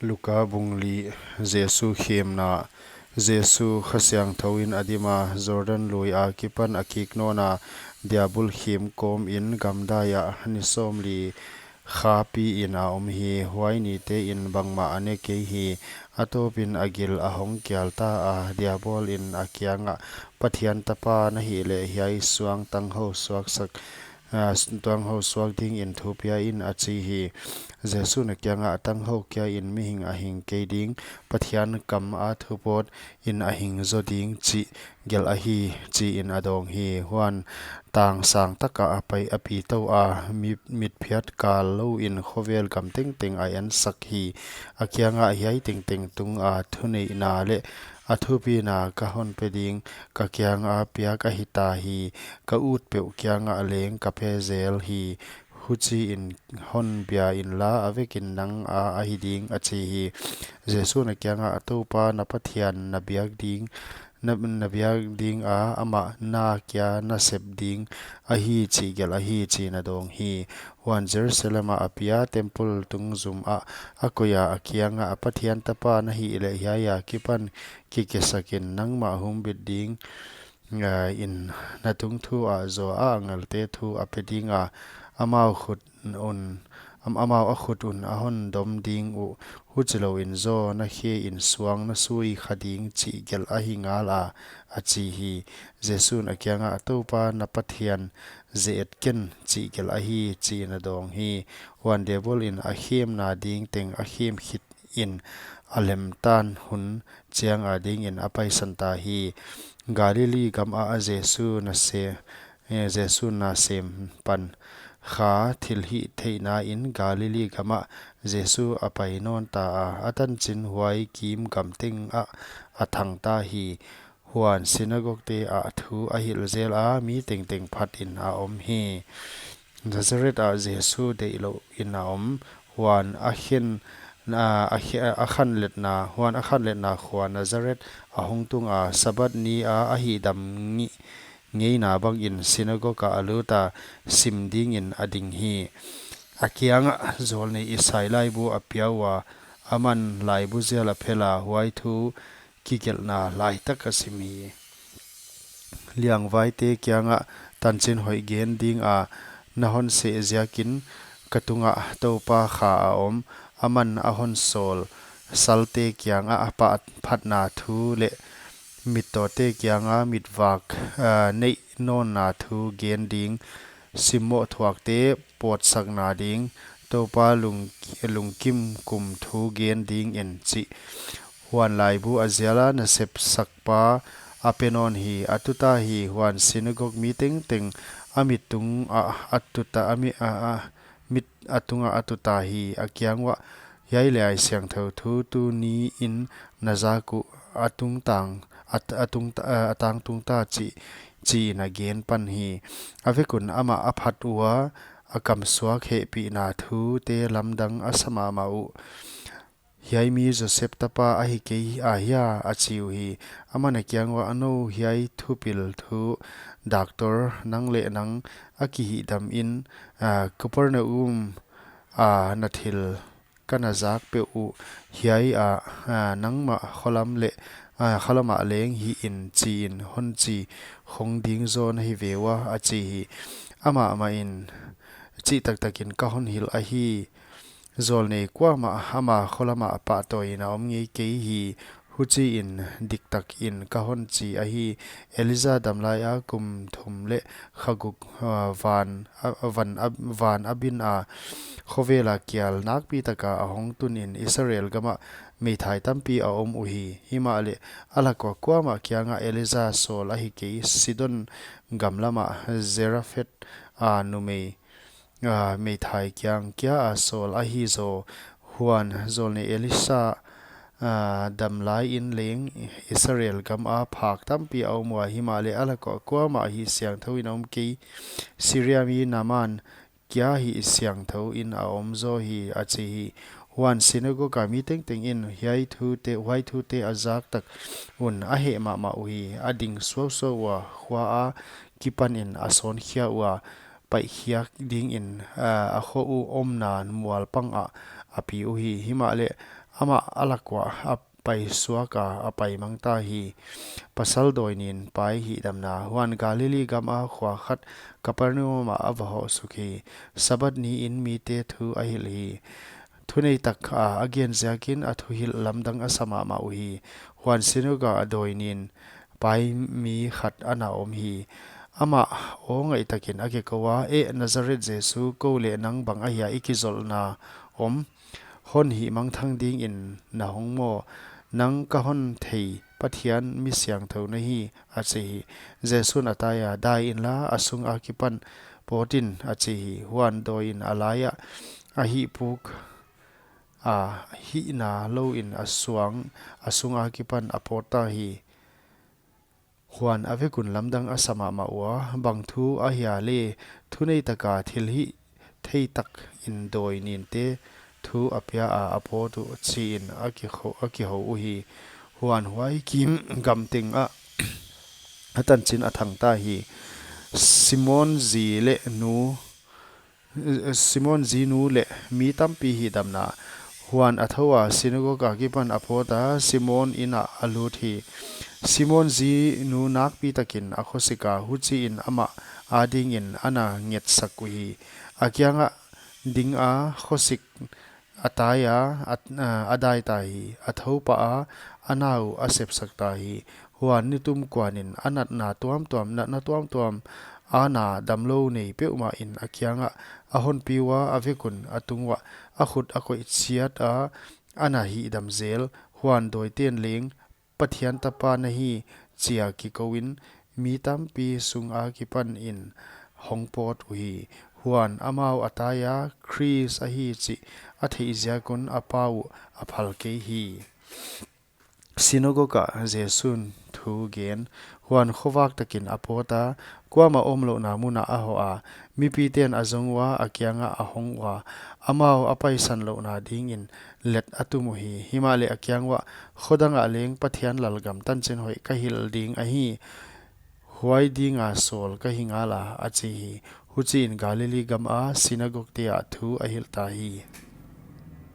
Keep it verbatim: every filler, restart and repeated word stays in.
Luka bung li. Jesu khemna. Jesu Kha Siangthou in a dim a, Jordan lui a kipan a kik nawn a, Diabol khem kawm in gamdai ah ni sawmli kha pi in a om hi. Huai nite in bangmah a ne kei hi. A tawpin a gil a hong kial ta a, Diabol in a kiangah, Pathian Tapa na hih leh hiai suang tanghou suaksak, ah, tanghou suak dingin thu pia in, a chi hi. Jesu'n a kiangah, Tanghou kia in mihing a hing kei ding, Pathian kam a thu pawt in a hing zaw ding chih gelh ahi, chi in a dawng hi. Huan tang sang tak ah a pai a pi tou a, mi, mitphiat kal lou in khovel gam tengteng a ensak hi. A kiangah, Hiai tengteng tung a thuneihna leh a thupina ka hon pe ding, ka kiang a piak ahi ta hi. Ka ut peuh kiangah leng ka pe zel hi. Huchiin hon bia inla, a vekin nang a ahi ding, a chi hi. Jesu'n a kiangah, Toupa na Pathian na biak ding, na, na biak ding a, amah na kia na sep ding ahi chih gelh ahi, chi in a dawng hi. Huan Jerusalem ah a pia, temple tung zum ah a koih a, a kiangah, Pathian Tapa na hih leh hiai a kipan kikesak in, nangmah humbit ding, ah, in na tungthu ah zaw a angelte thu a pe ding a, amau khut un, am-, amau a khut un a hon dom ding uh, huchilouin zaw na khe in suang na sui kha ding chih gelh ahi ngal a, a chi hi. Jesu'n a kiangah, Toupa na Pathian ze et ken chih gelh ahi, chi in a dawng hi. Huan Diabol in a khemna ding teng a khem khit in a lem tan hun chiang a dingin a paisan ta hi. Galilee gam ah Jesu na se, eh, Jesu na sem pan kha thilhihtheihna in Galilee gam ah Jesu a pai nawn ta a, a tanchin huai kim gam teng ah a thang ta hi. Huan synagogue te ah thu a hilh zel a, mi tengteng phat in a om hi. Nazareth ah Jesu deihlouh in a om. Huan a khen, a, a khe-, a khanletna, huan a khanletna khua Nazareth a hong tung a, Sabbath ni a a hihdam ngi-, ngeina bangin synagogue ah a lut a, sim dingin a ding hi. A kiangah zawlnei Isai laibu a pia ua, aman laibu zial a phel a, huai thu kigelhna laitak a sim hi. Liangvaite kiangah tanchin hoih gen ding a na hon seh ziakin ka tungah Toupa Kha a om, aman a hon sawl salte kiangah a phat-, phatna thu leh mittawte kiangah mitvak, ah, neih nawnna thu gen ding, simmoh thuakte pawtsakna ding, Toupa lung-, lungkim kum thu gen dingin chih. Huan laibu a zial a nasepsakpa a pe nawn hi, a tuta hi. Huan synagogue mi tengteng a mit tung ah a tuta, a mi-, a, a, mit a tungah a tuta hi. A kiang uah, Hiai Laisiangthou thu tuni in na zak uh a tungtang, a, a tung, a, a tangtung ta chih, chi in a gen pan hi. A vek un amah a phat ua, a kamsuak hehpihna thute lamdang a sa mahmah uh. Hiai mi Joseph tapa ahi kei ahia, a chi uhi. Aman a kiang uah, Nou hiai thupil thu, Doctor, nang leh nang a kihihdam in, ah, Capernaum ah na thil ka na zak peuh uh, hiai ah, ah, nangmah khalam leh, ah, khalam ah leng hih in, chi in hon chi khong ding zaw na hi ve ua, a chi hi. Amah mah in chih taktak in ka hon hilh ahi. Zawlnei kuamah ama khalam ah pahtawi in a om ngei kei hi. Huchiin diktak in ka hon chi ahi. Elijah damlai a kum thum leh kha guk, ah, van, ah, van, ah, van a bin a, khovel a kial nakpi taka a hong tun in Israel gam ah meithai tampi a om uhi. Himahleh a lak ua kuamah kiangah Elijah sawl ahi kei. Sidon gam lam ah Zarephath a numei, ah, meithai kiang kia a sawl ahi zaw. Huan zawlnei Elisha, ah, damlai in leng Israel gam a phak tampi a om ua, himahleh a lak ua kuamah hihsiangthou in a om kei. Syria mi Naaman kia hihsiangthou in a om zaw hi, a chi hi. Huan synagogue a mi tengteng in hiai thute, huai thute a zak tak un a heh mahmah uhi. A ding suausuau ua, khua a kipan in a sawn khia ua, paihkhiak dingin, ah, a kho uh omna mual pang ah a pi uhi. Himahleh amah a lak uah a paisuak a, a paimang ta hi. Pasal dawi nin pai hihdamna. Huan Galili gam a khua khat Kapernaum ah a va hoh suk hi. Sabat ni in mite thu a hilh hi. Thuneitak a a gen ziakin a thuhilh lamdang a sa mahmah uhi. Huan sinagoga dawi nin pai mi khat ana om hi. Amah aw ngaihtakin a kikou a, "Eh, Nazareth Jesu, kou leh nang bang ahia i kizolhna om? Hon hihmangthang dingin na hong maw? Nang ka hon thei Pathian mi siangthou na hi," a chi hi. Jesu'n a tai a, "Dai inla, a sung akipan pawt in," a chi hi. Huan dawi in a lai ah a hihpuk a, hihna lou in a suang, a sung akipan a pawt ta hi. Huan a vek un lamdang a sa mahmah ua, "Bang thu ahia leh, thuneitaka thilhihtheitak in dawi ninte thu a pia a, a pawt uh," chiin a kihou, a kihou uhi. Huan huai kim gam teng ah a tanchin a thang ta hi. Simon zi leh nu, Simon zi nu leh mi tampi hihdamna. Huan a thou a, sinagoga akipan a pawt a, Simon inn ah a lut hi. Simon zi nu nakpi takin a khosik a, huchiin amah adingin ana ngetsak uhi. A kiangah ding a, khosik a tai a, a, a dai ta hi. A thou pah a, a na uh a sepsak ta hi. Huan nitum kuanin a natna tuamtuam, natna tuamtuam a na damlou nei peuhmah in a kiangah a honpi ua, a vek un a tung uah a khut a koih chiat a, ana hihdam zel. Huan dawiten leng, "Pathian Tapa na hi," chia kikouin, mi tampi sung akipanin hong pawt uhi. Huan amau a tai a, Khrist ahi chih a theih ziak un a pau uh a phal kei hi. Sinagoga ah Jesu'n thu gen. Huan khovak takin a pawt a, kuamah omlouhna mun ah a hoh a, mipiten a zong ua, a kiangah a hong ua, amau a paisan louhna dingin let a tum uhi. Himahleh a kiang uah, "Khodang ah leng Pathian lalgam tanchin hoih ka hilh ding ahi, huai dinga sawl ka hi ngala," a chi hi. Huchiin Galili gam a sinagogte ah thu a hilh ta hi.